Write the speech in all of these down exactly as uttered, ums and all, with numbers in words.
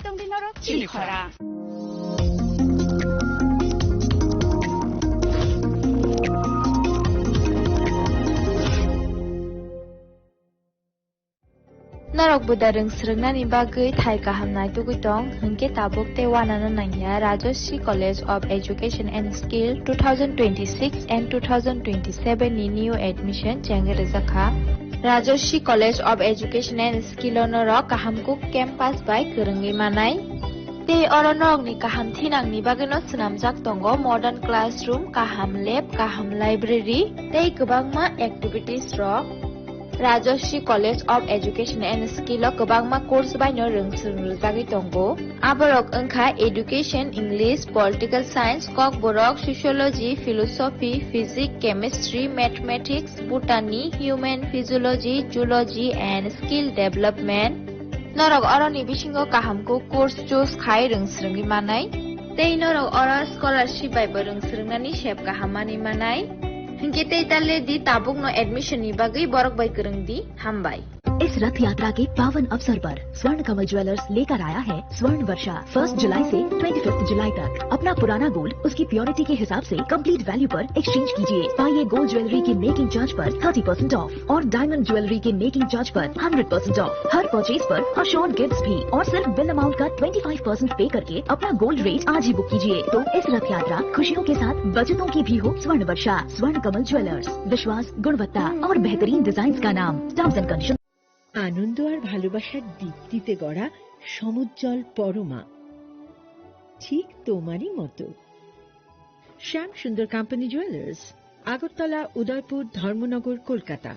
Tongdi norok chini khorang. Norok buda rwng swrwngnani bagwi thai kaham naitugwi tong, hwnkhe tabuk tei uanano nangya Rajashree College of Education and Skill two thousand twenty-six and two thousand twenty-seven ni new admission chengwi rwjakha. Rajashree College of Education and Skill o norok kaham kuk campus bai kwrwngwi manai. Tei oro norokni kaham thinangni bagwino swnamjak tongo modern classroom, kaham lab, kaham library tei kwbangma activities rok. Rajashree College of Education and Skill o kwbangma course baino rwng swrwng rwjagwi tongo. Aborok wngkha Education, English, Political Science, Kokborok, Sociology, Philosophy, Physics, Chemistry, Mathematics, Botany, Human Physiology, Zoology and Skill Development. Norok oroni bisingo kaham kuk course choose khai rwng swrwngwi manai. Tei norok oro scholarship bai bo rwng swrwngnani sep kaham manwi manai. Hinkhe tei ta le di tabukno admission ni bagwi borok bai kwrwng di. Hambai. इस रथ यात्रा के पावन अवसर पर स्वर्ण कमल ज्वेलर्स लेकर आया है स्वर्ण वर्षा। फर्स्ट जुलाई से ट्वेंटी फिफ्थ जुलाई तक अपना पुराना गोल्ड उसकी प्योरिटी के हिसाब से कंप्लीट वैल्यू पर एक्सचेंज कीजिए। पाइए गोल्ड ज्वेलरी की मेकिंग चार्ज पर थर्टी परसेंट ऑफ और डायमंड ज्वेलरी के मेकिंग चार्ज पर हंड्रेड परसेंट ऑफ। हर परचेज पर अश्योर्ड गिफ्ट्स भी और सिर्फ बिल अमाउंट का ट्वेंटी फ़ाइव परसेंट पे करके अपना गोल्ड रेट आज ही बुक कीजिए। तो इस रथ यात्रा खुशियों के साथ बचतों की भी हो स्वर्ण वर्षा। स्वर्ण कमल ज्वेलर्स, विश्वास, गुणवत्ता और बेहतरीन डिजाइन का नाम। Terms and condition. আনন্দ আর ভালোবাসার দীপ্তিতে গড়া সমুজ্জ্বল পরমা, ঠিক তোমারই মতো। শ্যাম সুন্দর কোম্পানি জুয়েলার্স, আগরতলা, উদয়পুর, ধর্মনগর, Kolkata.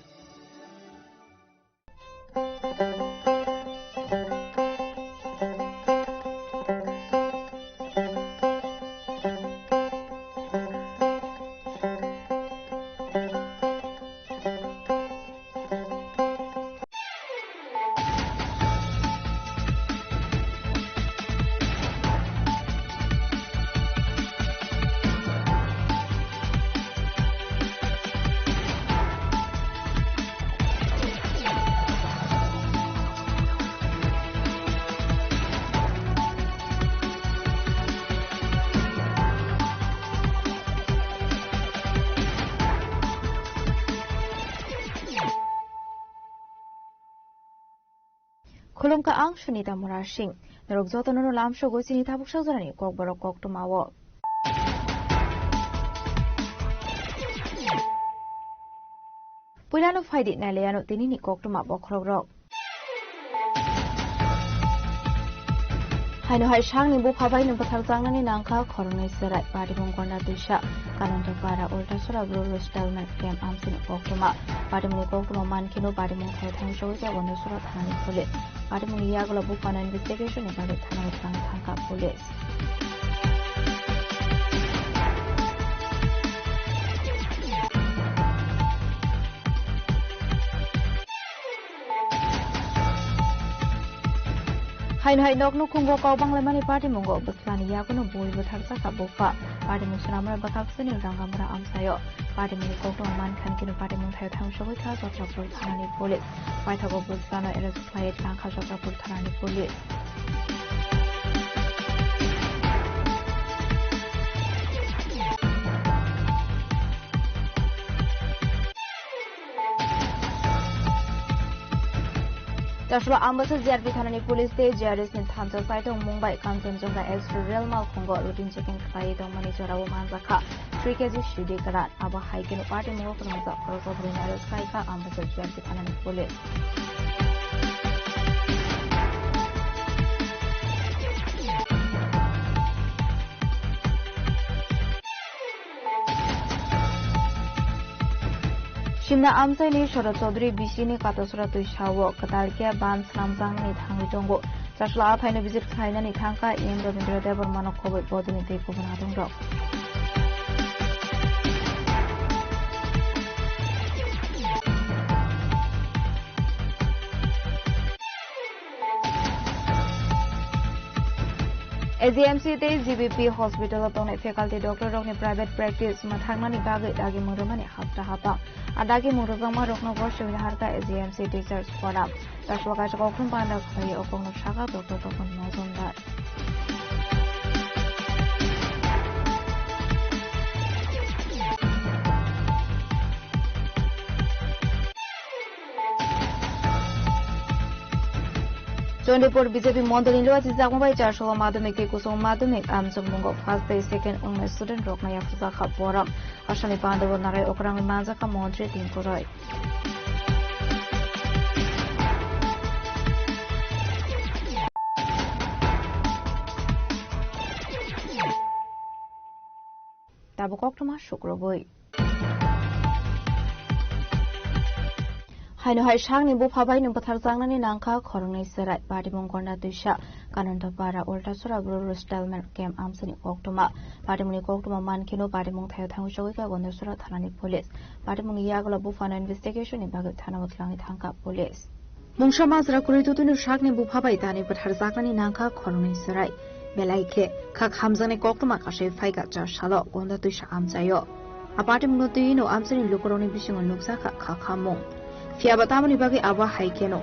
Khulumkha ang Sunita Murasing. Norok jotono no lamsogo chini tabuk sajorani kokborok koktwmao. Puilano phaidi nailaiano tinini koktwma bokhorokrok. Haino hai sakni bupha baino bwthakjaknani nangkha khoroknwi chwrai. Patimung Gonda Twisa, Kanantapara, Ultasora Rural Settlement Camp amchaini koktwma. Patimungni koktwma mankheno patimung thaio thangsogwi khe Gondasora thanani police. Patimungni yagulo buphano investigation ni bagwi thanao twlang thangkha police. Haino hai nok nukhungo kok banglaimani patimungo bwslani yaguno bui bwtharjakha bupha. Patimung swnamwi bwkhaksani Rangamura amchaio. Patimungni koktwma mankha hinkhe patimung thaio thangsogwi kha Chhatrapur thanani police. Paithago bwslano arrest khlaiwi thangkha Chhatrapur thanani police. Chaslo Ambasa G R P thanani police tei G R S ni thansa saitung Mumbai Kanchenjunga Express rail malkhungo routine checking khlaiwi tongmani jorao manjakha three K G C D kwran. Abo hai kheno patimungo kwrwngjak khoroksa bwrwino arrest khlaikha Ambasa G R P thanani police. Simna amchaini Sharad Chaudhary bisini Katasora twisao kwtal khe ban swnamjaknani thangwi tongo. Chasla aphaino visit khlainani thangkha M Rabindra Debbarmano khobwi bodolni tei kubun adongrok. A G M C tei G B P hospital o tongnai faculty doctor rokni private practice mwthangnani bagwi dagimung rwmani hapta hapang. A dagimung rwjakma rokno goswi harkha A G M C Teachers Forum. Chaswa kaisa kokthum panda khlaiwi o kokno sakha Doctor Topon Mojumdar. Chandipur B J P mondolni luachi jakma bai chasolo madhyamik tei kusung madhyamik amchukmungo first tei second wngnai student rokno yapharjakha borom. Asani pandabo narai okrangwi manjakha montri Tinku Roy. Tabuk koktwma sukrubui. Haino hai sakni bupha bai nwng bwtharjaknani nangkha khoroknwi chwrai. Patimung Gonda Twisa, Kanantapara, Ultasora Rural Settlement Camp amchaini koktwma. Patimungni koktwma mankheno patimung thaio thangwi chogwi kha Gondasora thanani police. Patimungni yagulo buphano investigation ni bagwi thanao twlangwi thangkha police. Mungsa majra kwrwi tutino sakni bupha bai tani bwtharjaknani nangkha khoroknwi chwrai. Belai khe khak hamjaknai koktwma kasai phaikha cha salo Gonda Twisa amchaio. A patimungno twiwi no amchaini lukurokni bisingo nukjakha khakhamung. Phiyaba tamoni bagwi abo hai kheno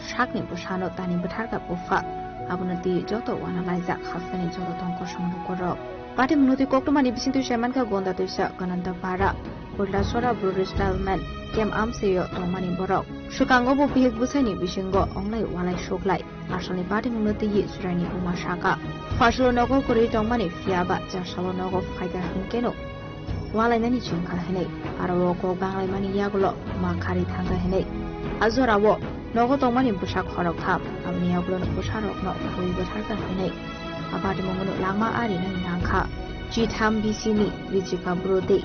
sakni bwsano tani bwtharkha bupha. Abono twiwi joto uana laijak hasteni joto tong kosong lukurok. Patimungno twi koktwmani bisingtwi saimankha Gonda Twisa, Kanantapara, Ultasora Rural Settlement Camp amchaio tongmani borok. Swkango bo bihik bwsaini bisingo onglai walai suklai. Asalni patimungno twiwi chwraini buma sakha. Phasalo nogo kwrwi tongmani phiyaba chasalo nogo phaikha hinkeno walainani chengkha hinwi. Aro o kok banglaimani yagulo ma kharwi thangkha hinwi. A jorao nogo tongmani bwsa khoroktham, aboni yagulono bwsarokno bui bwtharkha hinwi. A patimungono langma arinani nangkha. Chitham bisini Rijika Brodei,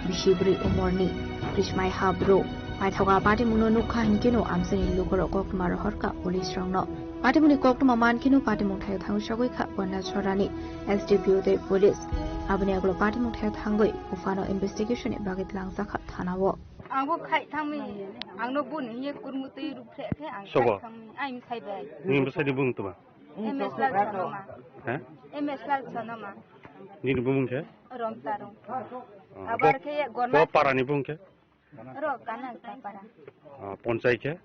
bisi bwrwi umorni Krismai ha bro. Paithago a patimungno nukha hinkeno amchaini lukurok koktwma rohorkha police rokno. Patimungni koktwma mankheno patimung thaio thangwi sogwi kha Gondasorani S D P O tei police. Aboni yagulo patimung thaio thangwi buphano investigation ni bagwi twlangjakha thanao. Ang bo khai thangmi, ang no bun hiye kurmu twi ruphreh khe ang Sobo? Khai thangmi, ai msai bai. Nini bwsai ni bung tuma? M S Lal Chonoma. He? M S Lal Chonoma. Nini bung khe? Rom Tarung. Ah, Abar bo, khe ye bo gona. Para ni bung khe? Ro Kanal Tapara. Ah, ponchai khe?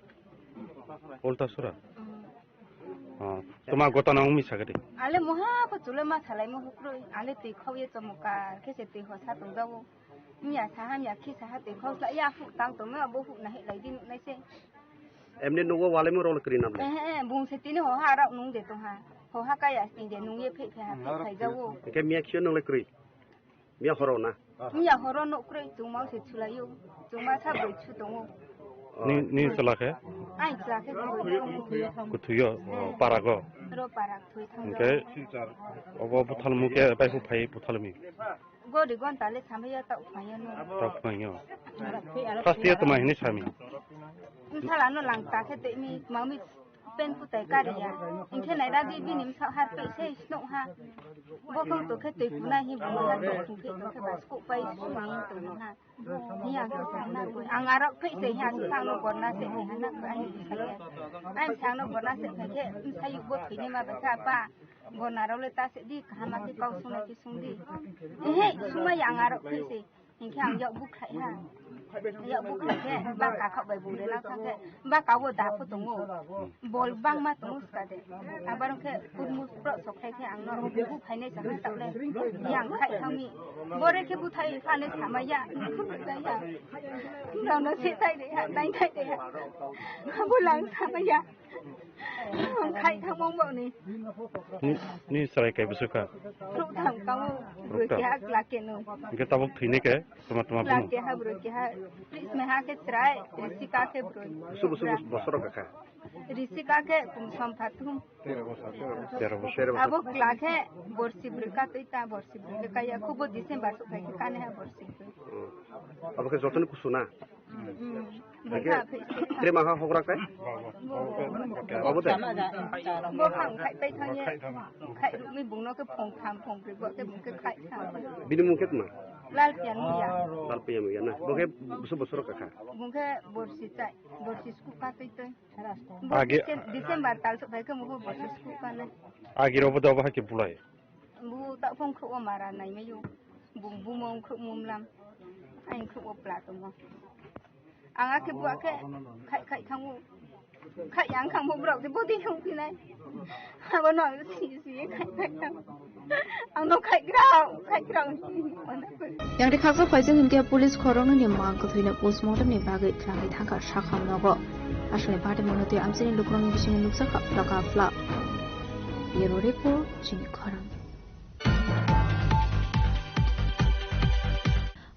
Ultasora? Mm. Ah, tuma gotana umi sagadi? Ale moha ko chule ma salai mo hukroi. Ale twi khau ye chomokar khe se twi hosa tong jago. Miya saha, miya khi saha, tei khosla ya hu tang tong, miya bo hu na he lai di nuk nai se. Emni nugo walai mo rol kri nam le. Eh, eh, bung se tini ho ha rok nung de tong ha. Ho ha kaya sting de nung ye phe phe ha phe khai jago. Ke miya khio nung le kri. Miya horo na. Miya horo nuk kri, chungma se chulai yo. Chungma sa boi chu tong o. Ni, ni sala khe? Ai sala khe. Kuthuyo, oh, para go. Ro para thui thang. Ke obo buthal mu ke pai hu phai buthal mi. Gori gonta le samaya ta uphayo no. Ta uphayo. First year tuma hini sami. Sala no lang ta khe te mi mami pen putai kari ya. Ingkhe nai ra di bini msa har pe se sno ha. Bo kong to khe te puna hi bo har pe sung khe to khe bas ko pai sung ni to na. Ni ang to na ko. Ang arok pe se ya sa no gorna se ni na ko ai sa ya. Ai sa no gorna se khe msa yu bo thini ma ba sa pa. Gorna rok le ta se di kaham ma khe kau sung na khe sung di. Ehe, sumaya ang arok pe se. Hinkhe ang yak bukhai ha. Yak bukhai khe ba kakhok bai bung rela thang khe ba kawo da pho tongo. Bol bangma tongo ska de. Abar khe kurmu pro sok khai khe ang no bu phainai sa ha tak le. Yang khai thangmi. Bore khe buthai phane samaya. Nono se tai de ha, tai tai de ha. Bulang samaya. Khai thangmong bo ni. Ni, ni chwrai kai bwswk kha? Ruk thang kamo. Ruk thang. Ruk keha kla keno. Hingke tabuk thwini ke tuma tuma. Kla buno. Keha bwrwi keha. Plis meha ke chwrai, risika ke bwrwi. Busu busu bus-, bosoro kakha. Risika ke kum som phathum. Tero bosor. Abo kla ke borsi bwrwi ka twi ta borsi bwrwi ka ya khubo December sok khai kane ha borsi bwrwi. Hmm. Abo ke jotoni kusu na? Hingke, tre maha hokrak kai? Obo de? Bo phang khai tai thang ye. Khai rukni bungno ke phong tham phong bri bo ke bung ke khai tham. Bini mung ke tma? Lal Pian Muya. Lal Pian Muya na. Bo khe bwswk bosor kakha? Bo khe borsi chai, borsi sku ka twi twi. Bo Age- Decem-, December tal sok bai khe mo borsi sku ka na. Agi robo dobo hakhe bulai. Bu ta phong khruo mara nai mayo. Bung bumung khruo mumlam. Ain khruo pla tongmo. Ang akhe buakhe khai khai thango. Khai yang khangbo borok de bodi thung pinai. Abo no si si khai khai thang. Ang no khai grao, khai grao. Yang de khaksa phaijak hinkhe police khoroknwi ni mang kwthwino postmortem ni bagwi tlanwi thangkha sakham nogo. Aswkni party mwnwi twi amchaini lukurokni bisingo nukjakha flaka flak. Bureau report, chini khorang.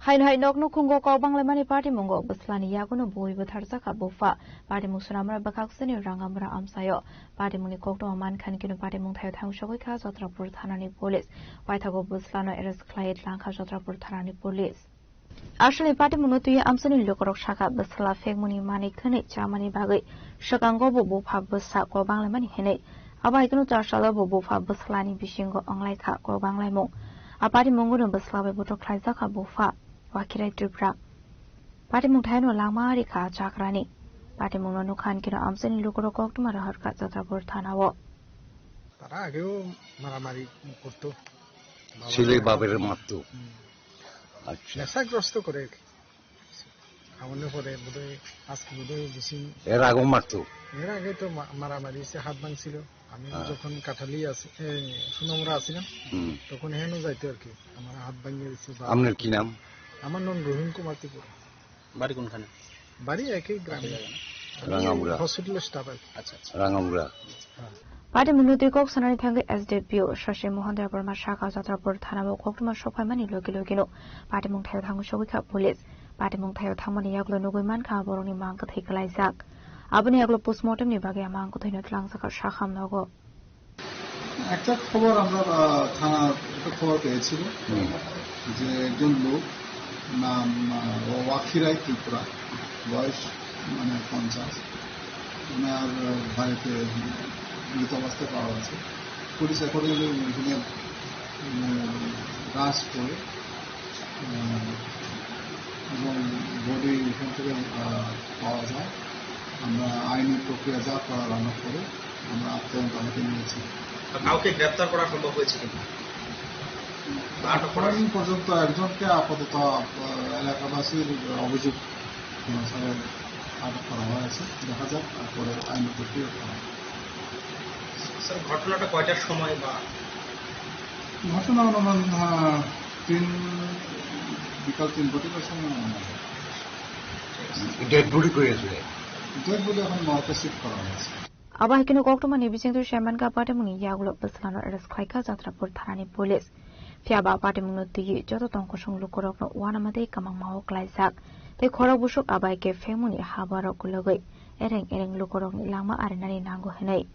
Haino hai nok nukhungo kok banglaimani party mungo bwslani yaguno bui bwtharjakha bupha. Party mung Sonamura bwkhaksani Rangamura amchaio. Party mungni koktwma mankha hinkhe party mung thaio thang sogwi kha Chotrapur thanani police. Paithago bwslano arrest khlaiwi tlangkha Chotrapur thanani police. Aswkni party mungno twiwi amchaini lukurok sakha bwsla phekmungni manwi khwnwi chamani bagwi swkango bo bupha bwsa kok banglaimani hinwi. Abo hai kheno char salo bo bupha bwslani bisingo wnglaikha kok banglaimung. A party mungono bwsla bai bothok khlaijakha bupha Wakhirai Tripura. Party mung thaino langma rikha chakrani. Party mungno nukha hinkhe amchaini lukurok koktwma rohorkha Chotrapur thanao. তারা আগেও মারামারি করতো। বাবার ছেলে বাবার মারতো। হুম। আচ্ছা। নেশাগ্রস্ত করে আর কি। খাওয়ানোর পরে বোধহয় আজকে বোধহয় বেশি এর আগেও মারতো? এর আগে তো মা-, মারামারি হয়েছে, হাত ভাঙছিল। আমি হ্যাঁ। যখন কাঠালি আছি, এ, সোনামুড়া আছিলাম, হুম। তখন হেনও যাইতো আর কি। আমার হাত ভাঙিয়ে দিচ্ছে বা আপনার কি নাম? আমার নাম রহিম কুমার ত্রিপুরা। বাড়ি কোনখানে? বাড়ি একই গ্রামে। রাঙামুড়া। হসপিটালের স্টাফ আর কি। আচ্ছা, আচ্ছা। রাঙামুড়া। হ্যাঁ। Party mungno twi kok sanani thangwi S D P O Shashi Mohan Debbarma sakha Chotrapur thanao koktwma sokphaimani logi logino party mung thaio thangwi sogwi kha police. Party mung thaio thangmani yagulo nugwi mankha borokni mang kwthwi kwlaijak. Aboni yagulo postmortem ni bagwi a mang kwthwino tlangjakha sakham nogo. একটা খবর আমরা, আহ, থানা একটা খবর পেয়েছিল হুম। যে একজন লোক নাম, আহ, ওয়াকিরাই ত্রিপুরা, বয়স মানে পঞ্চাশ, ওনার, আহ, বাড়িতে মৃত অবস্থায় পাওয়া গেছে। পুলিশ অ্যাকর্ডিংলি ওখানে, উম, রাশ করে আহ, এবং বডি এখান থেকে, আহ, পাওয়া যায়। আমরা আইনি প্রক্রিয়া যা করার আমরা করে আমরা তদন্ত হাতে নিয়েছি। কাউকে গ্রেপ্তার করা সম্ভব হয়েছে কিনা? বা আটক করা এখন পর্যন্ত একজনকে আপাতত, আহ, এলাকাবাসীর অভিযোগ অনুসারে আটক করা হয়েছে। দেখা যাক তারপরে আইনি প্রক্রিয়া করা হবে। স্যার, ঘটনাটা কয়টার সময় বা? ঘটনা অনুমান, আহ, তিন, বিকাল তিন ঘটিকার সময় অনুমান। ডেড বডি কই আছে? ডেড বডি এখন মর্গে শিফট করা হয়েছে। Abo hai kheno koktwmani bisingtwi saimankha party mungni yagulo bwslano arrest khlaikha Chotrapur thanani police. Phiya ba party mungno twiwi joto tongkosong lukurokno uanama tei kwmangmao klaijak tei khorok busuk abo hai khe phengmungni habarok kwlwgwi ereng ereng lukurokni langma arinani nango hinwi.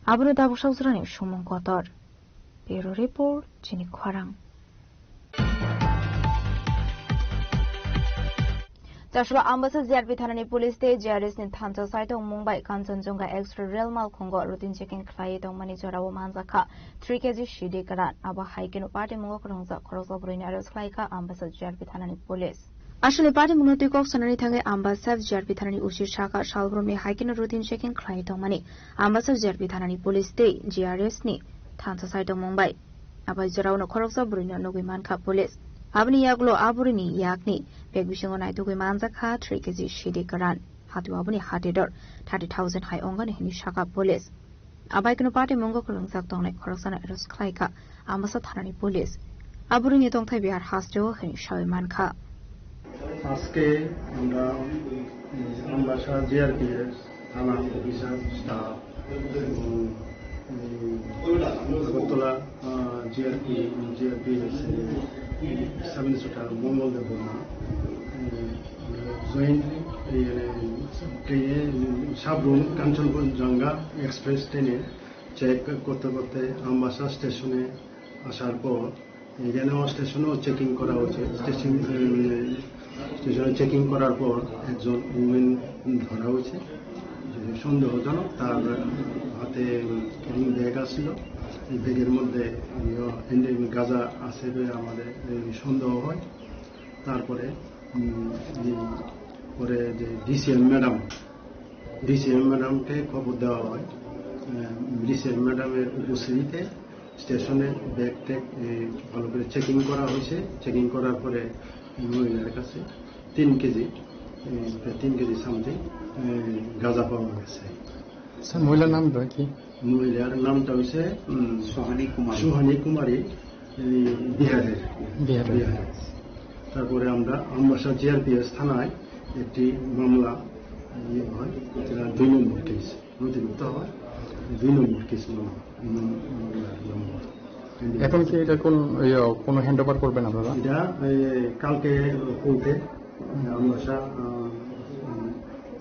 Abono tabuk saujrani sumung kotor. Bureau report, chini khorang. Chasba Ambasa G R P thanani police tei G R S ni thansa saitok mung bai Kanchanjunga Express rail malkhungo routine checking khlaiwi tongmani jorao manjakha three K G C D kwran. Abo hai kheno party mungo kwrwngjak khoroksa bwrwini arrest khlaikha Ambasa G R P thanani police. Aswkni party mungno twi kok sanani thangwi Ambasa G R P thanani O C sakha salbrumni hai kheno routine checking khlaiwi tongmani Ambasa G R P thanani police tei G R S ni thansa saitok mung bai. Abai joraono khoroksa bwrwino nugwi mankha police. Aboni yagulo a bwrwini yakni bag bisingo naitugwi manjakha three K G C D kwran. Hatio aboni hati dor thirty thousand hai ongani hinwi sakha police. Abai kheno party mungo kwrwngjak tongnai khoroksano arrest khlaikha Ambasa thanani police. A bwrwini tongthai Bihar hasteo hinwi sawi mankha. আজকে আমরা, উম, আমবাসা জিআরপিএস থানা officer staff এবং, উম, আগরতলা, আহ, GRP, GRPS, উম, sub inspector মঙ্গল দেব বর্মা, উম, আমরা জয়েন্টলি এই, এই, এই সাবরুম কাঞ্চনজঙ্ঘা এক্সপ্রেস ট্রেনে চেক করতে করতে আমবাসা স্টেশনে আসার পর এখানেও স্টেশনেও চেকিং করা হয়েছে। স্টেশন, উম, স্টেশনে চেকিং করার পর একজন উমেন ধরা হয়েছে, যে সন্দেহজনক। তার হাতে ক্যারিং ব্যাগ আসছিল, এই ব্যাগের মধ্যে, ইয়ে, এন্ডেমিক গাঁজা আছে বলে আমাদের, এই, সন্দেহ হয়। তারপরে, উম, এই, পরে যে ডিসিএম ম্যাডাম, ডিসিএম ম্যাডামকে খবর দেওয়া হয়। আহ, ডিসিএম ম্যাডামের উপস্থিতিতে স্টেশনে ব্যাগ ট্যাগ, এ, ভালো করে চেকিং করা হয়েছে। চেকিং করার পরে এই মহিলার কাছে তিন কেজি, এ, প্রায় তিন কেজি সামথিং, এ, গাঁজা পাওয়া গেছে। স্যার, মহিলার নামটা কি? মহিলার নামটা হচ্ছে, উম, সুহানি কুমারী। সুহানি কুমারী, এ, বিহারের। বিহারের। বিহারের। তারপরে আমরা আমবাসা জিআরপিএস থানায় একটি মামলা, ইয়ে, হয়, এটা দুই নম্বর কেস। নথিভুক্ত হয় দুই নম্বর কেস নম্বর, নম্বর, নম্বর। এখন কি এটা কোন, ইয়ে, কোনো হ্যান্ড ওভার করবেন আপনারা? এটা, এ, কালকে কোর্টে, আমরা সা-, আহ,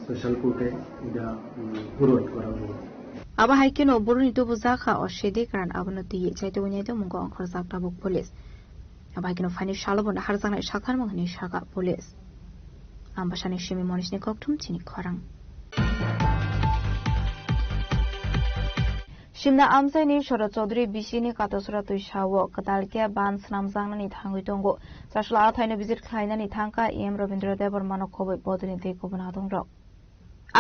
স্পেশাল কোর্টে এটা, উম, ফরওয়ার্ড করা হবে। Abo hai kheno boroni tubu jakha o sidi karan abono twiwi chaitugwi nai tongmungo ongkhorjak tabuk police. Abo hai kheno phaini salo bono harjaknai sakharmung hinwi sakha police. Ambasani simi Monishni kokthum chini khorang. Simna amchaini Shorod Chaudhary bisini Katasora twisao kwtal khe ban swnamjaknani thangwi tongo. Chasla athaino visit khlainani thangkha E M Rabindra Debbarmano khobwi bodolni tei kubun adongrok.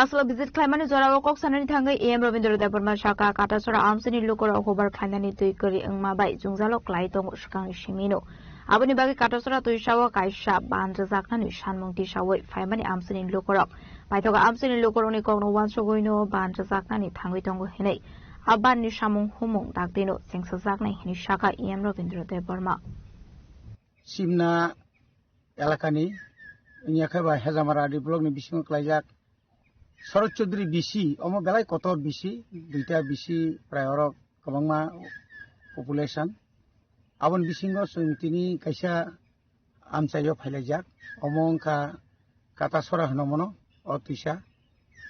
Aswk visit khlaimani jorao kok sanani thangwi E M Rabindra Debbarma sakha, Katasora amchaini lukurok hubar khlainani twi kwrwi wngma bai jwngjalo klai tongo swkangni simino. Aboni bagwi Katasora twisao kaisa ban rwjaknani sanmung tisawi phaimani amchaini lukurok. Paithago amchaini lukurokni kokno uansugwino ban rwjaknani thangwi tongo hinwi a banni samung humung dakdino chengsajaknai hinwi sakha E M Rabindra Debbarma. Simna elakani, wngya khe ba Hejamara D block ni bisingo klaijak Shorod Chaudhary B C, omo belai kotor B C, duita B C prai oro kwbangma population. Aboni bisingo chwng tini kaisa amchaio phailaijak, omo wngkha Katasora hwno mono, o twisa.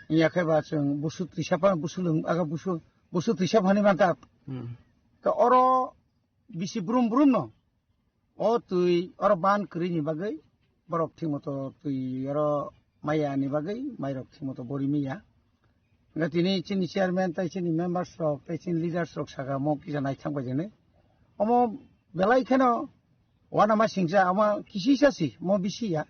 Wngya khe ba chwng busu twisa pa, busu lwng, aga busu, busu twisa phani manta. Hmm. Ka oro bisi brum brum no. O twi oro ban kwrwini bagwi borok thikmoto twi oro maya ni bagwi mairok thikmoto bori maya. Hwnkhe tini chini chairman tei chini members rok tei chini leaders rok saka mo kisa naithang bai jani. Omo belai kheno uanama singcha omo kisisa si mo bisi ya.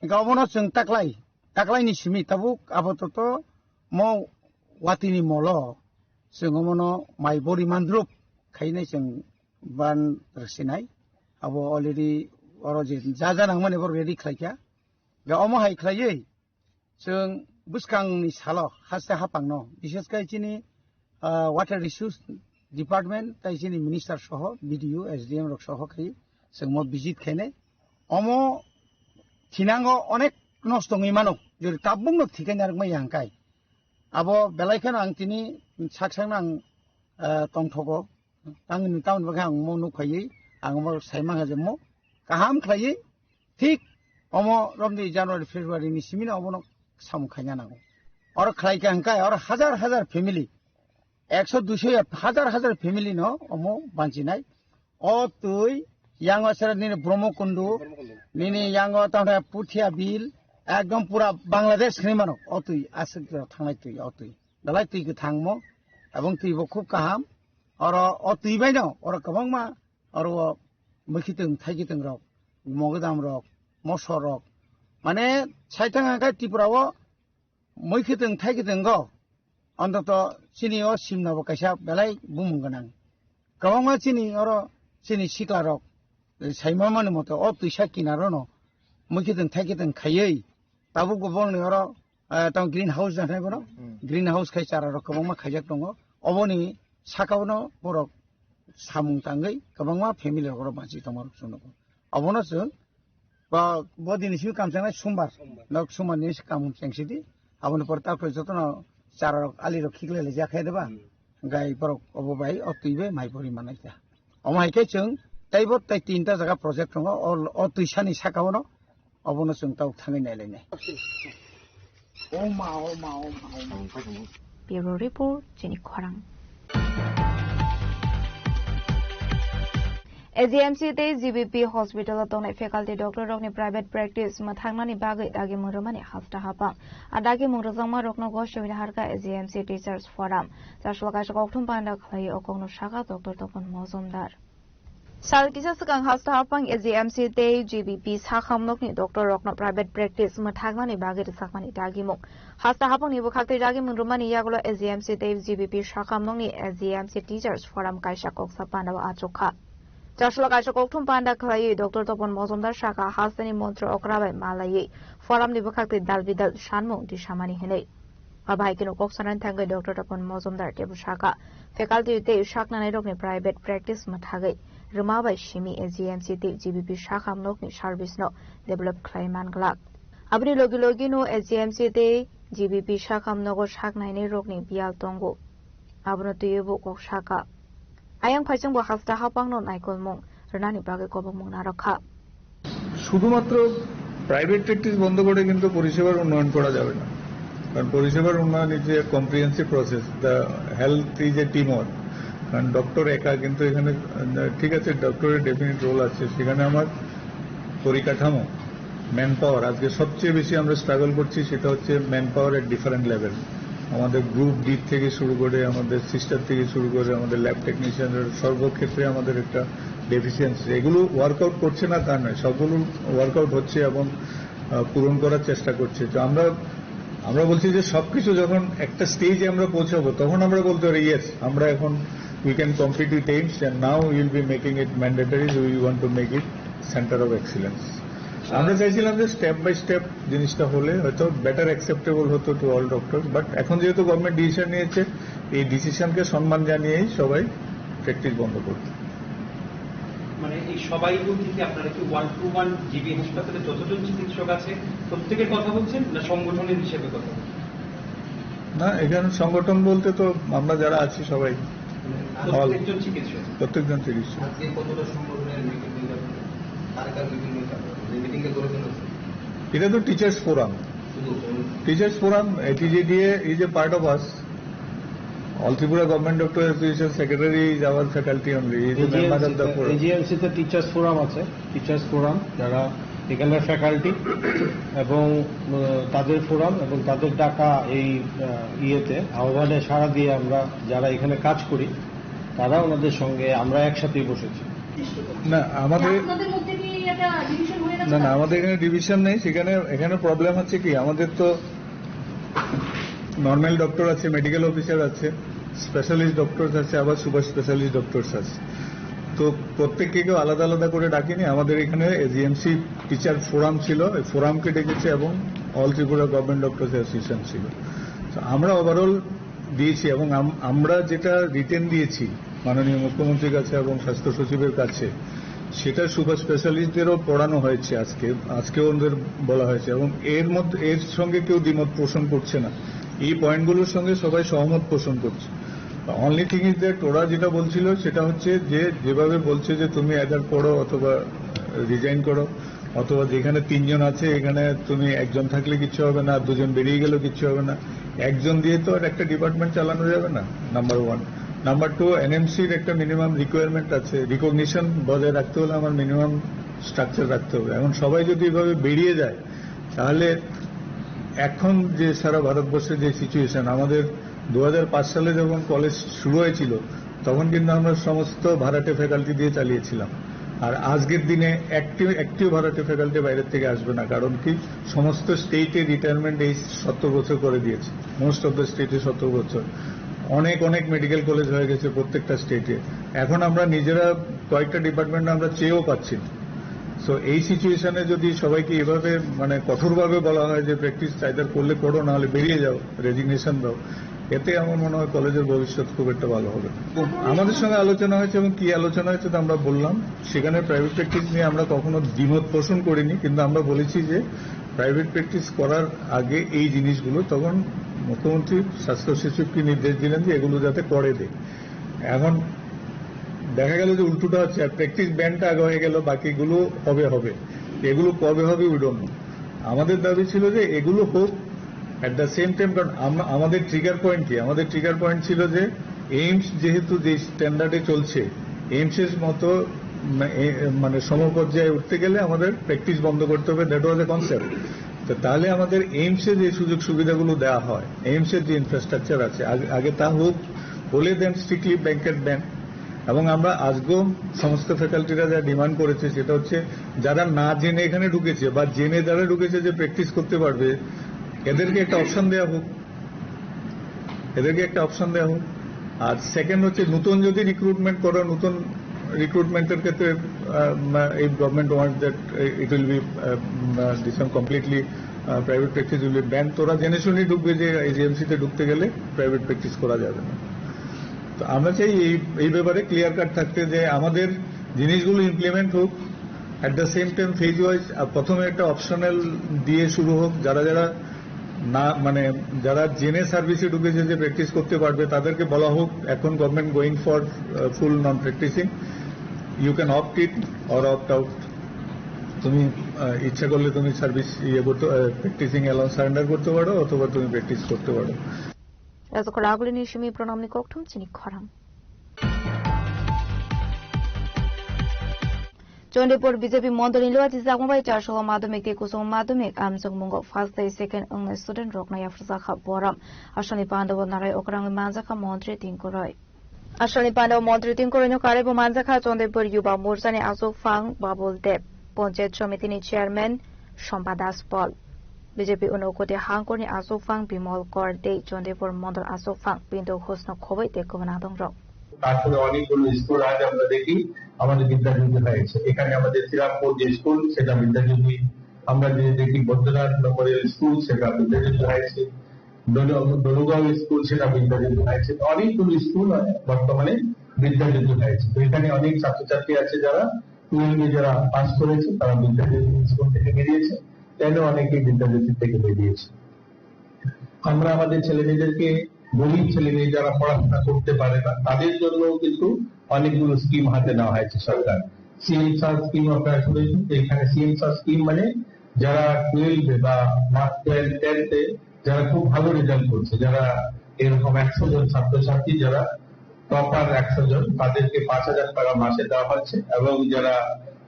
Hwnkhe obono chwng taklai, taklaini simi tabuk apatot mo watwini molo chwng omono mai bori mandrup khainai chwng ban rwsinai. Abo already oro je ja ja nangmani bo ready khlaikha. Ga omo hai khlaiwi chwng bwskangni salo haste haphangno, bishes khe chini, ah, water resource department tei chini minister soho, B D O, S D M rok soho khai chwng mo visit khainai. Omo thinango onek nosto wngwi mano, jori tabukno thikai narwkmai ya hwnkhe. Abo belai kheno ang tini sak sakno ang, ah, tongthogo. Ang ni tamoni bagwi ang mo nuk phaiwi, ang mo sai mankha je mo kaham khlaiwi, thik omo romni January, February ni simi no obono samung khaina nango. Oro khlai kha hwnkhe oro hajar hajar family, ekso duiso ya hajar hajar family no omo banchinai. O twi yango sera nini Brahmakundu, nini yango tamre Puthia Bil, ekdom pura Bangladesh hinwi mano. O twi aswk thangnai twi, o twi. Belai twi kwthangmo, abong twi bo khub kaham. Oro o twi baino oro kwbangma oro o mwkhitwng thaikitwng rok, mogodam rok, mosor rok, mane saithang hwnkhe Tripura o mwkhitwng thaikitwng go ontoto chini o simna bo kaisa belai bumung gwnang. Kwbangma chini oro chini sikla rok saima mani moto o twisa kinaro no mwkhitwng thaikitwng khaiwi tabuk bo bongni oro, eh, tamo green house da hinwi bono. Hmm. Green house khai chara rok kwbangma khaijak tongo. Oboni saka o no borok samung tangwi kwbangma family rok oro banchi tongma rok chwng nugo. Obono chwng bo, bo dini simi kam changnai sumbar. Sumbar. Nok sumbar ni kam chengsi di. Aboni pore tarpore jotono chara rok ali rok khiklai lai jak hai de ba. Hmm. Gai borok obo bai o twi bai mai pori manai kha. Omo hai khe chwng teibo tei tinta jaga project tongo, o, o twisani saka o no obono chwng tabuk thangwi nailainai. O ma, o ma, o ma, o ma. Bureau Report, chini khorang. A G M C tei G B P hospital o tongnai faculty doctor rokni private practice mwthangnani bagwi dagimung rwmani hasta hapang. A dagimung rwjakma rokno gosogwi naharkha A G M C Teachers Forum. Chasla kaisa kokthum panda khlaiwi o kokno sakha Doctor Topon Mojumdar. Sal kisa swkang hasta hapang A G M C tei G B P sakhamnokni doctor rokno private practice mwthangnani bagwi rwjakmani dagimung. Hasta hapangni bwkhaktwi dagimung rwmani yagulo A G M C tei G B P sakhamnokni A G M C Teachers Forum kaisa koksa pandao achukha. Chasla kaisa kokthum panda khlaiwi Doctor Topon Mojumdar sakha hasteni montro okra bai malaiwi forum ni bwkhaktwi dal bidal sanmung tisamani hinwi. Abo hai kheno kok sanani thangwi Doctor Topon Mojumdar teibo sakha faculty tei saknanairokni private practice mwthagwi rwma bai simi A G M C tei G B P sakhamnokni service no develop khlai manglak. Aboni logi logi no A G M C tei G B P sakhamnogo saknainairokni biyal tongo. Abono twiwi bo kok sakha. Ayang phaisingbo hasta hapangno naikolmung rwnani bagwi kobokmung narwkha. শুধুমাত্র private practice বন্ধ করে কিন্তু পরিষেবার উন্নয়ন করা যাবে না, কারণ পরিষেবার উন্নয়ন is a comprehensive process, the health is a team work। কারণ ডক্টর একা কিন্তু এখানে, আহ, ঠিক আছে, ডক্টরের ডেফিনেট রোল আছে, সেখানে আমার পরিকাঠামো, ম্যান পাওয়ার, আজকে সবচেয়ে বেশি আমরা স্ট্রাগল করছি, সেটা হচ্ছে ম্যান পাওয়ার এট ডিফারেন্ট লেভেল। আমাদের গ্রুপ ডি থেকে শুরু করে, আমাদের সিস্টার থেকে শুরু করে, আমাদের ল্যাব টেকনিশিয়ানের সর্বক্ষেত্রে আমাদের একটা ডেফিসিয়েন্সি। এগুলো ওয়ার্কআউট করছে না তা নয়, সবগুলো ওয়ার্কআউট হচ্ছে এবং, আহ, পূরণ করার চেষ্টা করছে। তো আমরা, আমরা বলছি যে সবকিছু যখন একটা স্টেজে আমরা পৌঁছাবো, তখন আমরা বলতে পারি, "ইয়েস, আমরা এখন we can compete with AIIMS and now we will be making it mandatory, we want to make it center of excellence।" আমরা চাইছিলাম যে স্টেপ বাই স্টেপ জিনিসটা হলে হয়তো বেটার অ্যাকসেপ্টেবল হতো টু অল ডক্টর, বাট এখন যেহেতু গভর্নমেন্ট ডিসিশন নিয়েছে, এই ডিসিশনকে সম্মান জানিয়েই সবাই প্র্যাকটিস বন্ধ করবে। মানে এই সবাই বলতে কি আপনারা কি ওয়ান টু ওয়ান জিবি হাসপাতালে যতজন চিকিৎসক আছে প্রত্যেকের কথা বলছেন, না সংগঠনের হিসেবে কথা বলছেন? না, এখানে সংগঠন বলতে তো আমরা যারা আছি সবাই, মানে অল। প্রত্যেকজন চিকিৎসক? প্রত্যেকজন চিকিৎসক। আজকে কতটা সংগঠনের মিটিং হয়েছে আপনাদের? কার কার মিটিং হয়েছে আপনাদের? যে মিটিংটা করেছেন আজকে? এটা তো টিচার্স ফোরাম। শুধু forum? Teachers Forum, A T J D A is a part of us. All Tripura Government Doctor Association secretary is our faculty only, he is a member of the forum. AGMC তে teachers forum আছে, teachers forum, যারা এখানে ফ্যাকাল্টি এবং, আহ, তাদের ফোরাম এবং তাদের ডাকা এই, আহ, ইয়েতে, আহ্বানে সাড়া দিয়ে আমরা যারা এখানে কাজ করি, তারা ওনাদের সঙ্গে আমরা একসাথেই বসেছি। না, আমাদের আপনাদের মধ্যে কি এটা ডিভিশন হয়ে গেছে? না, না, আমাদের এখানে ডিভিশন নেই। সেখানে, এখানে প্রবলেম হচ্ছে কি, আমাদের তো নর্মাল ডক্টর আছে, মেডিকেল অফিসার আছে, স্পেশালিস্ট ডক্টরস আছে, আবার সুপার স্পেশালিস্ট ডক্টরস আছে। তো প্রত্যেককে কেউ আলাদা আলাদা করে ডাকিনি। আমাদের এখানে এজিএমসি টিচার ফোরাম ছিল, এই ফোরামকে ডেকেছে এবং অল ত্রিপুরা গভর্নমেন্ট ডক্টরস অ্যাসোসিয়েশন ছিল। তো আমরা ওভারঅল দিয়েছি এবং আম-, আমরা যেটা রিটেন দিয়েছি মাননীয় মুখ্যমন্ত্রীর কাছে এবং স্বাস্থ্য সচিবের কাছে, সেটা সুপার স্পেশালিস্টদেরও পড়ানো হয়েছে আজকে, আজকেও ওদের বলা হয়েছে এবং এর মধ্যে, এর সঙ্গে কেউ দ্বিমত পোষণ করছে না। এই পয়েন্টগুলোর সঙ্গে সবাই সহমত পোষণ করছে। অনলি থিং ইজ দ্যাট ওরা যেটা বলছিল সেটা হচ্ছে যে, যেভাবে বলছে যে তুমি আইদার পড়ো অথবা রিজাইন করো, অথবা যেখানে তিনজন আছে এখানে তুমি একজন থাকলে কিচ্ছু হবে না, দুজন বেরিয়ে গেলেও কিচ্ছু হবে না। একজন দিয়ে তো আর একটা ডিপার্টমেন্ট চালানো যাবে না, নাম্বার ওয়ান। নাম্বার টু, এনএমসির একটা মিনিমাম রিকোয়ারমেন্ট আছে, রিকগনিশন বজায় রাখতে হলে আমার মিনিমাম স্ট্রাকচার রাখতে হবে। এখন সবাই যদি এভাবে বেরিয়ে যায়, তাহলে এখন যে সারা ভারতবর্ষে যে সিচুয়েশন, আমাদের দু হাজার পাঁচ সালে যখন কলেজ শুরু হয়েছিল, তখন কিন্তু আমরা সমস্ত ভাড়াটে ফ্যাকাল্টি দিয়ে চালিয়েছিলাম। আর আজকের দিনে একটি, একটিও ভাড়াটে ফ্যাকাল্টি বাইরের থেকে আসবে না। কারণ কি, সমস্ত স্টেটে রিটায়ারমেন্ট এই সত্তর বছর করে দিয়েছে, মোস্ট অফ দ্য স্টেটে সত্তর বছর। অনেক, অনেক মেডিকেল কলেজ হয়ে গেছে প্রত্যেকটা স্টেটে। এখন আমরা নিজেরা কয়েকটা ডিপার্টমেন্ট আমরা চেয়েও পাচ্ছি না। সো এই সিচুয়েশনে যদি সবাইকে এভাবে, মানে, কঠোরভাবে বলা হয় যে প্র্যাকটিস আইদার করলে করো, না হলে বেরিয়ে যাও, রেজিগনেশন দাও, এতে আমার মনে হয় কলেজের ভবিষ্যৎ খুব একটা ভালো হবে না। আমাদের সঙ্গে আলোচনা হয়েছে এবং কি আলোচনা হয়েছে তা আমরা বললাম। সেখানে প্রাইভেট প্র্যাকটিস নিয়ে আমরা কখনো দ্বিমত পোষণ করিনি, কিন্তু আমরা বলেছি যে প্রাইভেট প্র্যাকটিস করার আগে এই জিনিসগুলো, তখন মুখ্যমন্ত্রী স্বাস্থ্য সচিবকে নির্দেশ দিলেন যে এগুলো যাতে করে দেয়। এখন দেখা গেল যে উল্টোটা হচ্ছে, আর প্র্যাকটিস ব্যানটা আগে হয়ে গেল, বাকিগুলো কবে হবে, এগুলো কবে হবে উই ডোন্ট নো। আমাদের দাবি ছিল যে এগুলো হোক অ্যাট দ্য সেম টাইম, কারণ আম-, আমাদের ট্রিগার পয়েন্ট কি? আমাদের ট্রিগার পয়েন্ট ছিল যে এইমস যেহেতু যে স্ট্যান্ডার্ডে চলছে, এইমসের মতো মা-, এ-, মানে সমপর্যায়ে উঠতে গেলে আমাদের প্র্যাকটিস বন্ধ করতে হবে, দ্যাট ওয়াজ এ কনসেপ্ট। তো তাহলে আমাদের এইমসে যে সুযোগ সুবিধাগুলো দেওয়া হয়, এইমসের যে ইনফ্রাস্ট্রাকচার আছে, আগে আগে তা হোক, হলে দেন স্ট্রিক্টলি ব্ল্যাঙ্কেট ব্যান। এবং আমরা আজকেও সমস্ত ফ্যাকাল্টিরা যা ডিমান্ড করেছে, সেটা হচ্ছে যারা না জেনে এখানে ঢুকেছে বা জেনে যারা ঢুকেছে যে প্র্যাকটিস করতে পারবে, এদেরকে একটা অপশন দেওয়া হোক। এদেরকে একটা অপশন দেওয়া হোক। আর সেকেন্ড হচ্ছে, নতুন যদি রিক্রুটমেন্ট করো, নতুন রিক্রুটমেন্টের ক্ষেত্রে, আহ, এই government wants that it will be, ah, this one completely, ah, private practice will be banned। তোরা জেনে শুনে ঢুকবে যে এজিএমসি তে ঢুকতে গেলে প্রাইভেট প্র্যাকটিস করা যাবে না। তো আমরা চাই এই, এই ব্যাপারে ক্লিয়ার কাট থাকতে, যে আমাদের জিনিসগুলো ইমপ্লিমেন্ট হোক, at the same time phase wise. প্রথমে একটা অপশনাল দিয়ে শুরু হোক, যারা যারা না, মানে, যারা জেনে সার্ভিসে ঢুকেছে যে প্র্যাকটিস করতে পারবে, তাদেরকে বলা হোক, এখন government going for full non practising, you can opt it or opt out. তুমি, আহ, ইচ্ছা করলে তুমি সার্ভিস ইয়ে করতে, প্র্যাকটিসিং অ্যালাউন্স সারেন্ডার করতে পারো, অথবা তুমি প্র্যাকটিস করতে পারো। Raja Koragulini simi pranamni kokthum chini khorang. Chondipur B J P mondolni lua chijakma bai Charsolo Madhyamik tei Kusung Madhyamik amjokmungo first tei second wngnai student rokno yapharjakha borom. Asalni pandao narai okrangwi manjakha Montri Tingkuroi. Asalni pandao Montri Tingkuroino karwibo manjakha Chondipur Yuba Morchani achukphang Babul Deb, Panchayat Somitini Chairman Sompa Das Pol. B J P Unakoti hangkorni achukphang Bimol Kor tei Chondipur Mondol achukphang Pinto Ghosno khoboi tei kwbangma adongrok. তারপরে অনেকগুলো স্কুল আজ আমরা দেখি আমাদের বিদ্যাজ্যোতি হয়েছে। এখানে আমাদের শ্রীরামপুর যে স্কুল, সেটা বিদ্যাজ্যোতি। আমরা যদি দেখি বৈদ্যনাথ মেমোরিয়াল স্কুল, সেটা বিদ্যাজ্যোতি হয়েছে। দলু-, দলুগাঁও স্কুল, সেটা বিদ্যাজ্যোতি হয়েছে। তো অনেকগুলো স্কুল বর্তমানে বিদ্যাজ্যোতি হয়েছে। তো এখানে অনেক ছাত্রছাত্রী আছে যারা টুয়েলভে যারা পাস করেছে, তারা বিদ্যাজ্যোতি স্কুল থেকে বেরিয়েছে, টেনে অনেকেই বিদ্যাজ্যোতি থেকে বেরিয়েছে। আমরা আমাদের ছেলেমেয়েদেরকে, গরিব ছেলেমেয়ে যারা পড়াশোনা করতে পারে না, তাদের জন্য কিন্তু অনেকগুলো স্কিম হাতে নেওয়া হয়েছে সরকার। সিএমসার স্কিম আপনারা শুনেছেন, তো এখানে সিএমসার স্কিম মানে যারা টুয়েলভে বা টুয়েলভ, টেন্থে যারা খুব ভালো রেজাল্ট করছে, যারা এরকম একশো জন ছাত্রছাত্রী যারা টপার একশো জন, তাদেরকে পাঁচ হাজার টাকা মাসে দেওয়া হচ্ছে এবং যারা,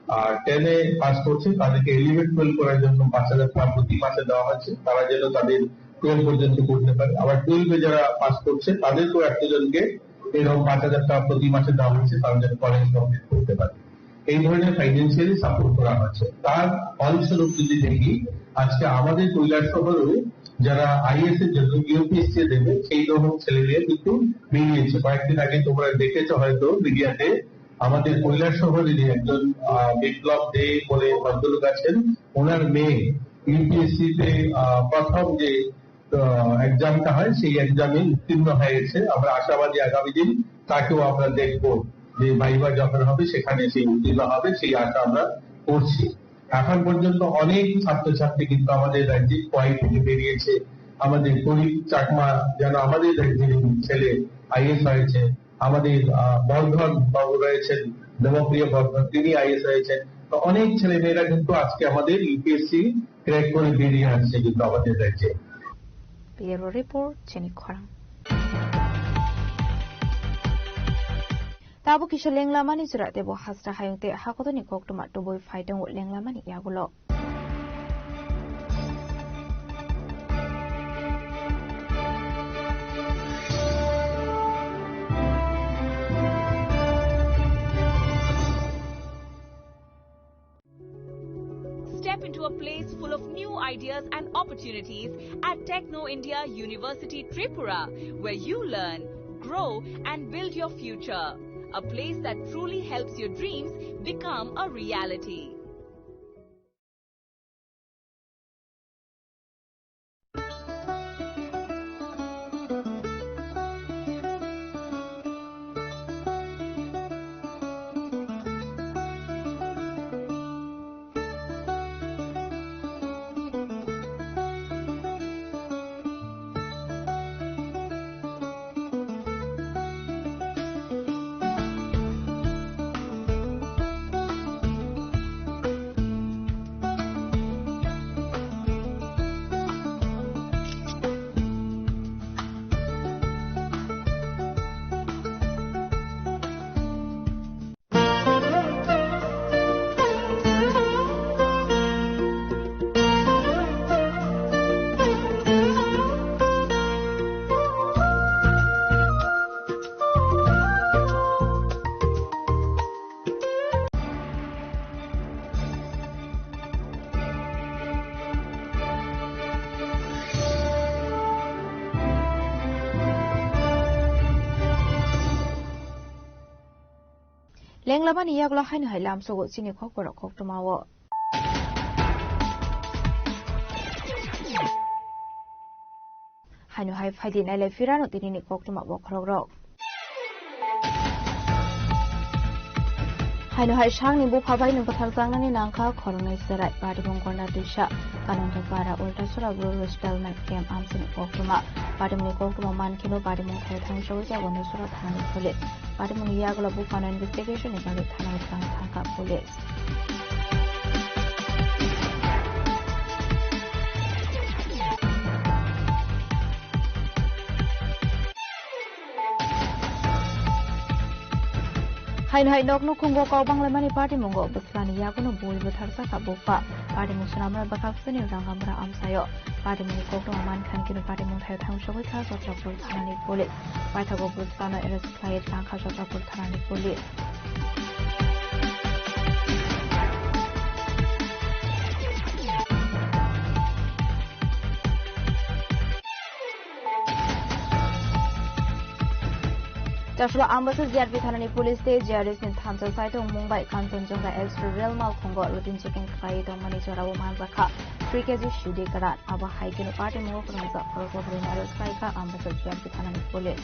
আহ, টেনে পাস করছে তাদেরকে এলিভেট টুয়েলভ করার জন্য পাঁচ হাজার টাকা প্রতি মাসে দেওয়া হচ্ছে, তারা যেন তাদের টুয়েলভ পর্যন্ত করতে পারে। আবার টুয়েলভে যারা পাস করছে তাদেরকেও একশো জনকে এরকম পাঁচ হাজার টাকা প্রতি মাসে দেওয়া হচ্ছে, তারা যেন কলেজ কমপ্লিট করতে পারে। এই ধরনের ফাইন্যান্সিয়ালি সাপোর্ট করা হচ্ছে। তার ফলস্বরূপ যদি দেখি, আজকে আমাদের কৈলাসহরেও যারা আইএএস এর জন্য ইউপিএসসি দেবে, সেই রকম ছেলে মেয়ে কিন্তু বেরিয়েছে। কয়েকদিন আগে তোমরা দেখেছো হয়তো মিডিয়াতে, আমাদের কৈলাসহরেরই একজন, আহ, বিপ্লব দে বলে ভদ্রলোক আছেন, ওনার মেয়ে ইউপিএসসি তে, আহ, প্রথম যে, আহ, এক্সামটা হয়, সেই এক্সামে উত্তীর্ণ হয়ে গেছে। আমরা আশাবাদী আগামী দিন তাকেও আমরা দেখব, যে ভাইবা যখন হবে সেখানে সে উত্তীর্ণ হবে, সেই আশা আমরা করছি। এখন পর্যন্ত অনেক ছাত্রছাত্রী কিন্তু আমাদের রাজ্যে কোয়াই থেকে বেরিয়েছে। আমাদের করিম চাকমা যেন আমাদের রাজ্যের ছেলে আইএস হয়েছে। আমাদের, আহ, বর্ধন বাবু রয়েছেন, দেবপ্রিয় বর্ধন, তিনি আইএস হয়েছেন। তো অনেক ছেলে মেয়েরা কিন্তু আজকে আমাদের ইউপিএসসি ক্র্যাক করে বেরিয়ে আসছে কিন্তু আমাদের রাজ্যে। Bureau Report, Chini Khorang. Tabuk kisa lenglamani jora tebo hasra hayung tei hakotoni koktwma tubui phai tongo lenglamani yagulo. Step into a place full of new ideas and opportunities at Techno India University Tripura, where you learn, grow, and build your future. A place that truly helps your dreams become a reality. Lenglamani yagulo haino hai lamsogo chini khokborok koktwmao. Haino hai phaidi nailai phirano tinini koktwma bokhorokrok. Haino hai sakni bupha baino bwtharjaknani nangkha khoroknwi chwrai, patimung Gonda Twisa, Kanantapara, Ultasora Rural Settlement Camp amchaini koktwma. Patimungni koktwma mankheno patimung thaio thangsogwi jago Nusura thanani police. Patimungni yagulo buphano investigation ni bagwi thanao twlang thangkha police. Haino hai nok nukhungo kok banglaimani patimungo bwslani yaguno bui bwtharjakha bupha. Patimung swnamnai bwkhaksani Rangamura amchaio. Patimungni koktwma mankha hinkhe patimung thaio thangsogwi kha Chhatrapur thanani police. Paithago bwslano arrest khlaiwi thangkha Chhatrapur thanani police. Chasula Ambasa G R P thanani police tei G R S ni thansa saitung Mumbai Kanchanjunga Express rail malkhungo routine checking khlaiwi tongmani jorao manjakha three K G sudi kwran. Abo hai kheno patimungo phwrwngjak khoroksa bwrwino arrest khlaikha Ambasa G R P thanani police.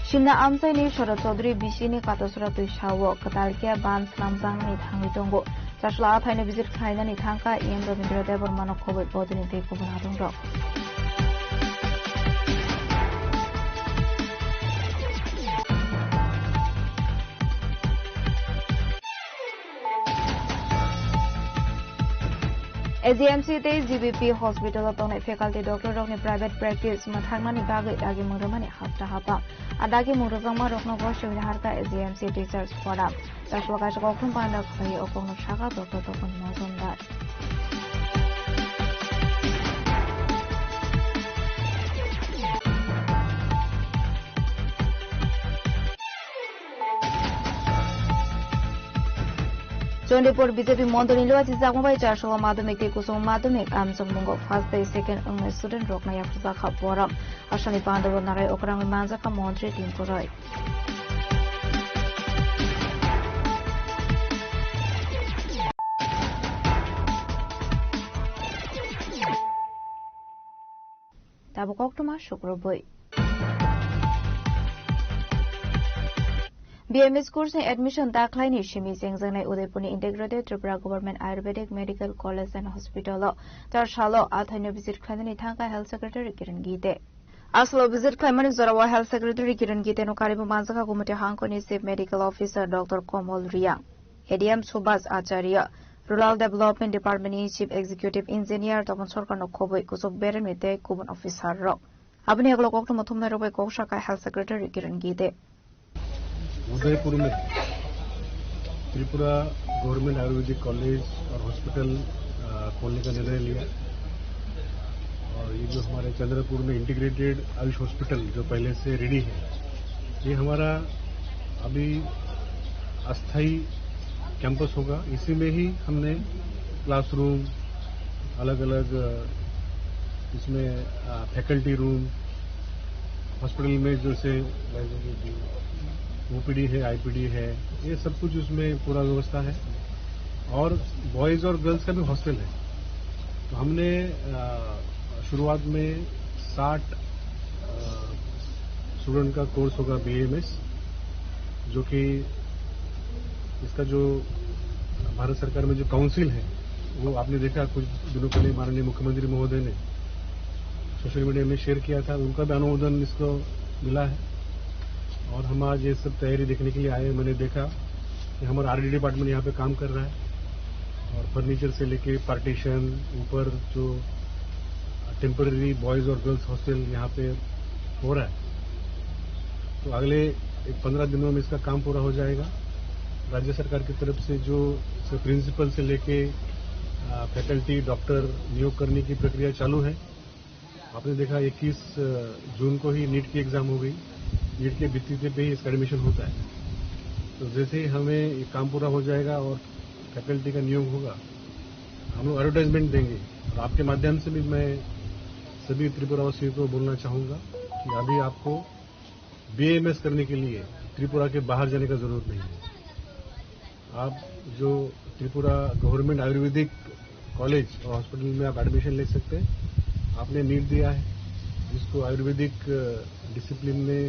Simna amchaini Sharad Chaudhary bisini Katasura twisao kwtal khe ban swnamjaknani thangwi tongo. Chasla athaino visit khlainani thangkha E M Rabindra Debbarmano khobwi bodini tei kubun adongrok. A G M C tei G B P hospital o tongnai faculty doctor rokni private practice mwthaknani bagwi dagimung rwmani hapta hapang. A dagimung rwjakma rokno goswi harkha A G M C Teachers Forum. Chasla kaisa kokthum panda khlaiwi o kokno sakha Doctor Topon Mojumdar. Chandipur B J P mondolni luachi jakma bai Chasla madhyamik tei Kusum madhyamik amchokmungo first tei second wngnai student rokno yapharjakha borom. Asalni pandao narai okrangwi manjakha montri Tinku Roy. Tabuk koktwma sukrubwi. B M S course ni admission dakhlaini simi chengjaknai Udaipurni Integrated Tripura Government Ayurvedic Medical College and Hospital o char salo athaino visit khlainani thangkha Health Secretary Kiran Gite. Asalo visit khlaimani jorao Health Secretary Kiran Gite no karibo manjakha Gumati hangkoni Chief Medical Officer Doctor Komol Riang, A D M Subhas Acharya, Rural Development Department ni Chief Executive Engineer Topon Sarkar no khobwi kuchuk beremni tei kubun officer rok. Aboni yagulo koktwma thumnai rok bai kok sakha Health Secretary Kiran Gite. Udaipur में त्रिपुरा गवर्नमेंट आयुर्वेदिक कॉलेज और हॉस्पिटल, अ, खोलने का निर्णय लिया। और ये जो हमारे चंद्रपुर में इंटीग्रेटेड आयुष हॉस्पिटल जो पहले से रेडी है, ये हमारा अभी अस्थायी कैंपस होगा। इसी में ही हमने क्लासरूम, अलग-अलग, अ, इसमें, अ, फैकल्टी रूम, हॉस्पिटल में जैसे ओपीडी है, आईपीडी है, ये सब कुछ उसमें पूरा व्यवस्था है। और बॉयज़ और गर्ल्स का भी हॉस्टल है। तो हमने, अ, शुरुआत में साठ, अ, स्टूडेंट का कोर्स होगा बीएमएस, जो कि इसका जो भारत सरकार में जो काउंसिल है, वो आपने देखा कुछ दिनों पहले माननीय मुख्यमंत्री महोदय ने सोशल मीडिया में शेयर किया था, उनका भी अनुमोदन इसको मिला है। और हम आज ये सब तैयारी देखने के लिए आए। मैंने देखा कि हमारा आरडी डिपार्टमेंट यहाँ पे काम कर रहा है और फर्नीचर से लेके पार्टीशन, ऊपर जो टेम्परेरी बॉयज़ और गर्ल्स हॉस्टल यहाँ पे हो रहा है, तो अगले एक पन्द्रह दिनों में इसका काम पूरा हो जाएगा। राज्य सरकार की तरफ से जो प्रिंसिपल से लेके, अ, फैकल्टी, डॉक्टर नियोग करने की प्रक्रिया चालू है। आपने देखा इक्कीस जून को ही नीट की एग्जाम हो गई। नीट के भित्ति पे ही इसका एडमिशन होता है। तो जैसे ही हमें ये काम पूरा हो जाएगा और फैकल्टी का नियोग होगा, हम लोग एडवर्टाइजमेंट देंगे। और आपके माध्यम से भी मैं सभी त्रिपुरा वासियों को बोलना चाहूँगा कि अभी आपको बीएमएस करने के लिए त्रिपुरा के बाहर जाने का ज़रूरत नहीं है। आप जो त्रिपुरा गवर्नमेंट आयुर्वेदिक कॉलेज और हॉस्पिटल में आप एडमिशन ले सकते हैं। आपने नीट दिया है, जिसको आयुर्वेदिक डिसिप्लिन में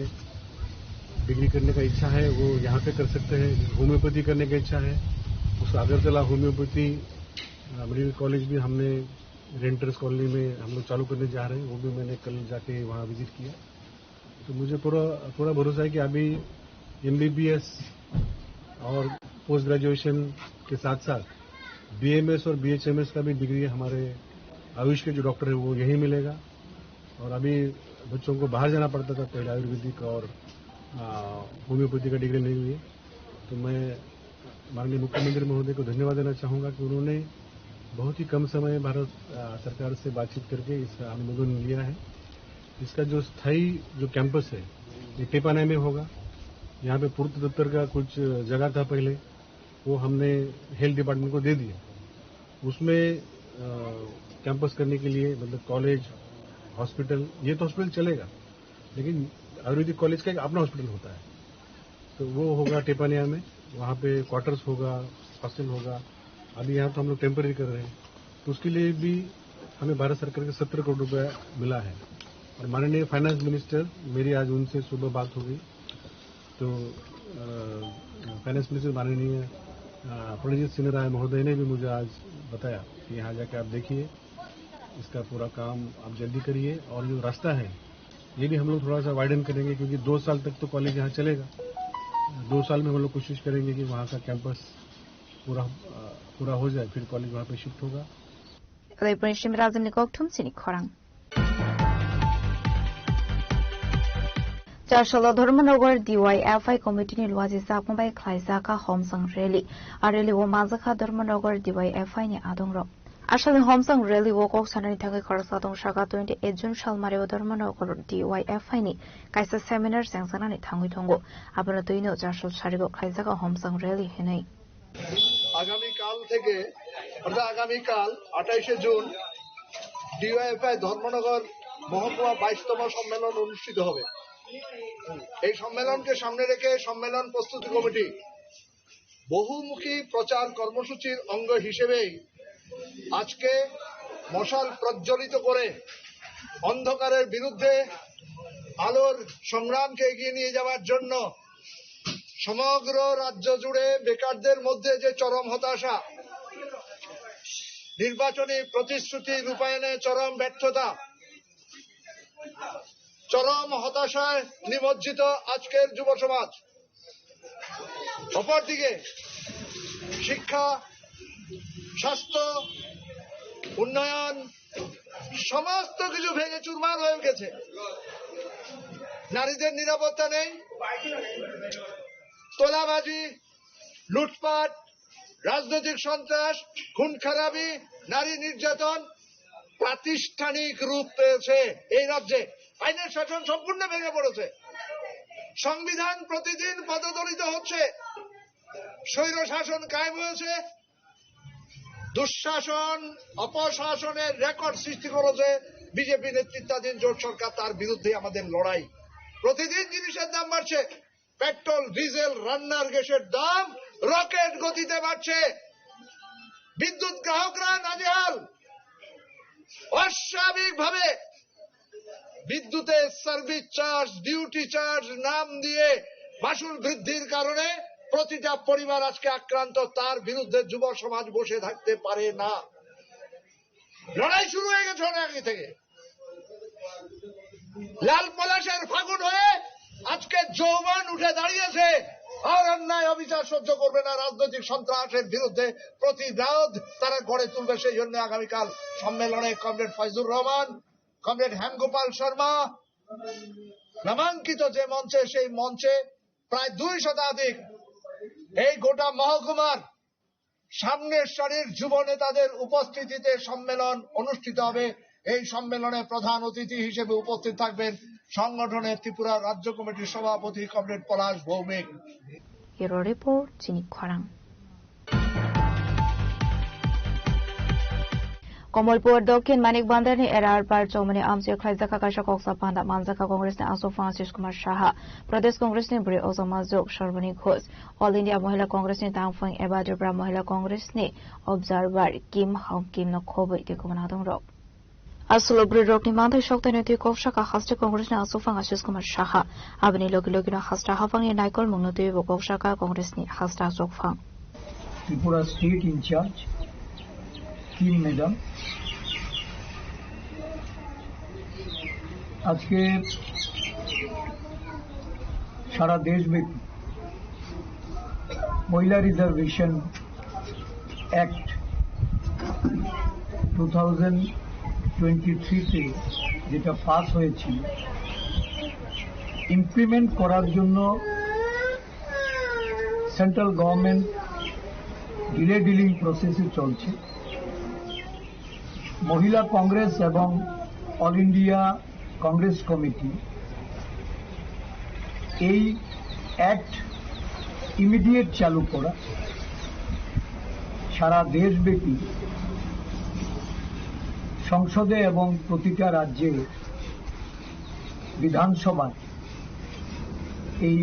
डिग्री करने का इच्छा है, वो यहाँ पे कर सकते हैं। जिसको होम्योपैथी करने का इच्छा है, उसको अगरतला होम्योपैथी मेडिकल कॉलेज भी हमने रेंटर्स कॉलोनी में हम लोग चालू करने जा रहे हैं। वो भी मैंने कल जाके वहाँ विजिट किया। तो मुझे पूरा पूरा भरोसा है कि अभी एमबीबीएस और पोस्ट ग्रेजुएशन के साथ साथ बीएमएस और बीएचएमएस का भी डिग्री हमारे आयुष के जो डॉक्टर है, वो यहीं मिलेगा। और अभी बच्चों को बाहर जाना पड़ता था पहले आयुर्वेदिक और होम्योपैथी का डिग्री लेने के लिए। तो मैं माननीय मुख्यमंत्री महोदय को धन्यवाद देना चाहूँगा कि उन्होंने बहुत ही कम समय भारत सरकार से बातचीत करके इसका अनुमोदन लिया है। इसका जो स्थायी जो कैंपस है, ये टेपाना में होगा। यहाँ पे पूर्त दफ्तर का कुछ जगह था पहले, वो हमने हेल्थ डिपार्टमेंट को दे दिया। उसमें कैंपस करने के लिए, मतलब, कॉलेज, हॉस्पिटल, ये तो हॉस्पिटल चलेगा, लेकिन आयुर्वेदिक कॉलेज का एक अपना हॉस्पिटल होता है। तो वो होगा टेपानिया में, वहाँ पे क्वार्टर्स होगा, हॉस्टल होगा। अभी यहाँ तो हम लोग टेम्परेरी कर रहे हैं, तो उसके लिए भी हमें भारत सरकार के सत्तर करोड़ रुपया मिला है। और माननीय फाइनेंस मिनिस्टर, मेरी आज उनसे सुबह बात हो गई, तो फाइनेंस मिनिस्टर माननीय प्रणजीत सिंह राय महोदय ने भी मुझे आज बताया कि यहाँ जाके आप देखिए, इसका पूरा काम आप जल्दी करिए। और जो रास्ता है, ये भी हम लोग थोड़ा सा वाइडन करेंगे, क्योंकि दो साल तक तो कॉलेज यहाँ चलेगा। दो साल में हम लोग कोशिश करेंगे कि वहाँ का कैंपस पूरा पूरा हो जाए, फिर कॉलेज वहाँ पे शिफ्ट होगा। Udaipur ni Shimrajani kokthum chini khorang. Chasalo Dharmanagar D Y F I committee ni luaji sakma bai khlaijak kha homsang rally. A rally o manjakha Dharmanagar D Y F I ni adongrok. Asalni homsang rally o kok sanani thangwi khoroksa tong saka twenty eight June salmari o Dharmanagar D Y F I ni kaisa seminar chengjaknani thangwi tongo. Abono twino Chasal sarigo khlaijak homsang rally hinwi. আগামীকাল থেকে, অর্থাৎ আগামীকাল আঠাইশে June DYFI Dharmanagar মহকুমা বাইশতম সম্মেলন অনুষ্ঠিত হবে। এই সম্মেলনকে সামনে রেখে সম্মেলন প্রস্তুতি কমিটি বহুমুখী প্রচার কর্মসূচির অঙ্গ হিসেবেই আজকে মশাল প্রজ্বলিত করে অন্ধকারের বিরুদ্ধে আলোর সংগ্রামকে এগিয়ে নিয়ে যাওয়ার জন্য সমগ্র রাজ্য জুড়ে বেকারদের মধ্যে যে চরম হতাশা, নির্বাচনী প্রতিশ্রুতি রূপায়ণে চরম ব্যর্থতা, চরম হতাশায় নিমজ্জিত আজকের যুব সমাজ। অপরদিকে শিক্ষা, স্বাস্থ্য, উন্নয়ন, সমস্ত কিছু ভেঙে চুরমার হয়ে গেছে। নারীদের নিরাপত্তা নেই, তোলাবাজি, লুটপাট, রাজনৈতিক সন্ত্রাস, খুন খারাপি, নারী নির্যাতন প্রাতিষ্ঠানিক রূপ পেয়েছে এই রাজ্যে। আইনের শাসন সম্পূর্ণ ভেঙে পড়েছে। সংবিধান প্রতিদিন পদদলিত হচ্ছে, স্বৈর শাসন কায়েম হয়েছে, দুঃশাসন, অপশাসনের রেকর্ড সৃষ্টি করেছে বিজেপি নেতৃত্বাধীন জোট সরকার, তার বিরুদ্ধে আমাদের লড়াই। প্রতিদিন জিনিসের দাম বাড়ছে, পেট্রোল, ডিজেল, রান্নার গ্যাসের দাম রকেট গতিতে বাড়ছে, বিদ্যুৎ গ্রাহকরা নাজেহাল। অস্বাভাবিকভাবে বিদ্যুতের সার্ভিস চার্জ, ডিউটি চার্জ নাম দিয়ে মাসুল বৃদ্ধির কারণে প্রতিটা পরিবার আজকে আক্রান্ত। তার বিরুদ্ধে যুব সমাজ বসে থাকতে পারে না। লড়াই শুরু হয়ে গেছে অনেক আগে থেকে। লাল পলাশের ফাগুন হয়ে আজকে যৌবন উঠে দাঁড়িয়েছে। আর অন্যায় অবিচার সহ্য করবে না, রাজনৈতিক সন্ত্রাসের বিরুদ্ধে প্রতিবাদ তারা গড়ে তুলবে। সেই জন্য আগামীকাল সম্মেলনে কমরেড ফয়জুর রহমান, কমরেড হেমগোপাল শর্মা নামাঙ্কিত যে মঞ্চে, সেই মঞ্চে প্রায় দুই শতাধিক এই গোটা মহকুমার সামনের সারির যুব নেতাদের উপস্থিতিতে সম্মেলন অনুষ্ঠিত হবে। এই সম্মেলনে প্রধান অতিথি হিসেবে উপস্থিত থাকবেন সংগঠনের ত্রিপুরা রাজ্য কমিটির সভাপতি কমরেড পলাশ Bhowmik. Bureau Report, Chini Khorang. Komolpur Dokhin Manik Bhandarni R R Park chongmani amchaio khlaijak kha kaisa koksa panda manjak kha Congressni aswk phang Ashish Kumar Saha, Pradesh Congressni bwrwi Ojama Jok Sarbani Ghosh, All India Mohila Congressni tangphwng eba Tripura Mohila Congressni observer Kim Hong Kimno khobwi tei kubun adongrok. Aswk bwrwirokni manthai soktaino twi kok saka haste Congressni aswk phang Ashish Kumar Saha. Aboni logi logino haste haphangni naikolmungno twiwi bo kok saka Congressni haste aswk phang. Tripura State in charge, Kim Madam, আজকে সারা দেশব্যাপী মহিলা reservation act two thousand twenty থ্রিতে যেটা পাস হয়েছিল, ইমপ্লিমেন্ট করার জন্য central government delay dealing প্রসেসে চলছে। মহিলা কংগ্রেস এবং অল ইন্ডিয়া কংগ্রেস কমিটি এই অ্যাক্ট ইমিডিয়েট চালু করা, সারা দেশব্যাপী সংসদে এবং প্রতিটা রাজ্যে বিধানসভায় এই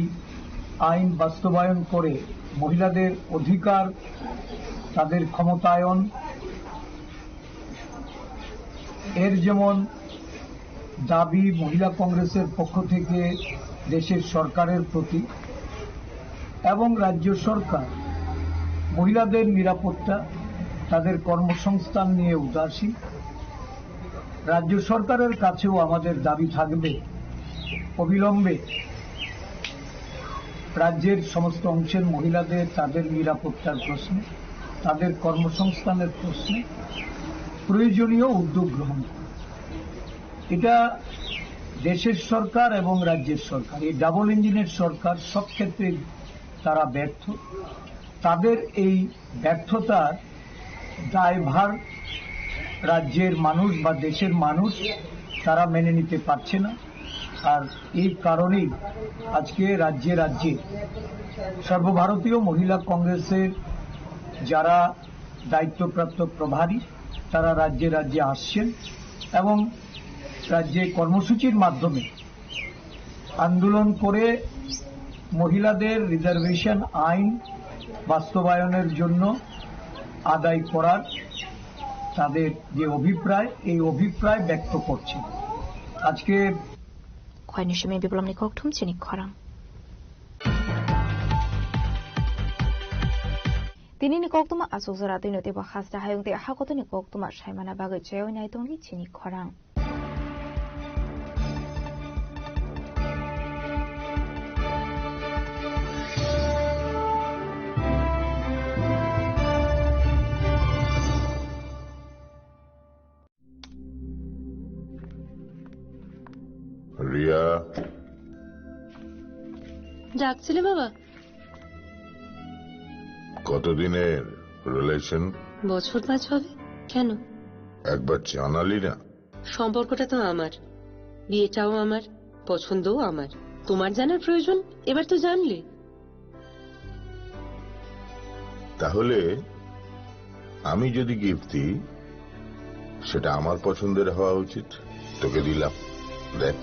আইন বাস্তবায়ন করে মহিলাদের অধিকার, তাদের ক্ষমতায়ন, এর যেমন দাবি মহিলা কংগ্রেসের পক্ষ থেকে দেশের সরকারের প্রতি, এবং রাজ্য সরকার মহিলাদের নিরাপত্তা, তাদের কর্মসংস্থান নিয়ে উদাসীন। রাজ্য সরকারের কাছেও আমাদের দাবি থাকবে, অবিলম্বে রাজ্যের সমস্ত অংশের মহিলাদের তাদের নিরাপত্তার প্রশ্নে, তাদের কর্মসংস্থানের প্রশ্নে প্রয়োজনীয় উদ্যোগ গ্রহণ করা। এটা দেশের সরকার এবং রাজ্যের সরকার, এই ডাবল ইঞ্জিনের সরকার সব ক্ষেত্রে তারা ব্যর্থ। তাদের এই ব্যর্থতার দায়ভার রাজ্যের মানুষ বা দেশের মানুষ তারা মেনে নিতে পারছে না। আর এই কারণেই আজকে রাজ্যে রাজ্যে সর্বভারতীয় মহিলা কংগ্রেসের যারা দায়িত্বপ্রাপ্ত প্রভারী, তারা রাজ্যে রাজ্যে আসছেন এবং রাজ্যে কর্মসূচির মাধ্যমে আন্দোলন করে মহিলাদের রিজার্ভেশন আইন বাস্তবায়নের জন্য আদায় করার তাদের যে অভিপ্রায়, এই অভিপ্রায় ব্যক্ত করছে। আজকে Khwaini simi Biplomni kokthum chini khorang. Tinini koktuma aswk jora twino teibo hasta hayung tei hakotoni koktuma saimana bagwi chaywi nai tongdi chini khorang. Riya. ডাকছিলে বাবা? কতদিনের রিলেশন? বছর পাঁচ হবে। কেন? একবার জানালি না। সম্পর্কটা তো আমার, বিয়েটাও আমার, পছন্দও আমার। তোমার জানার প্রয়োজন, এবার তো জানলে। তাহলে আমি যদি গিফট দিই, সেটা আমার পছন্দের হওয়া উচিত। তোকে দিলাম, দেখ।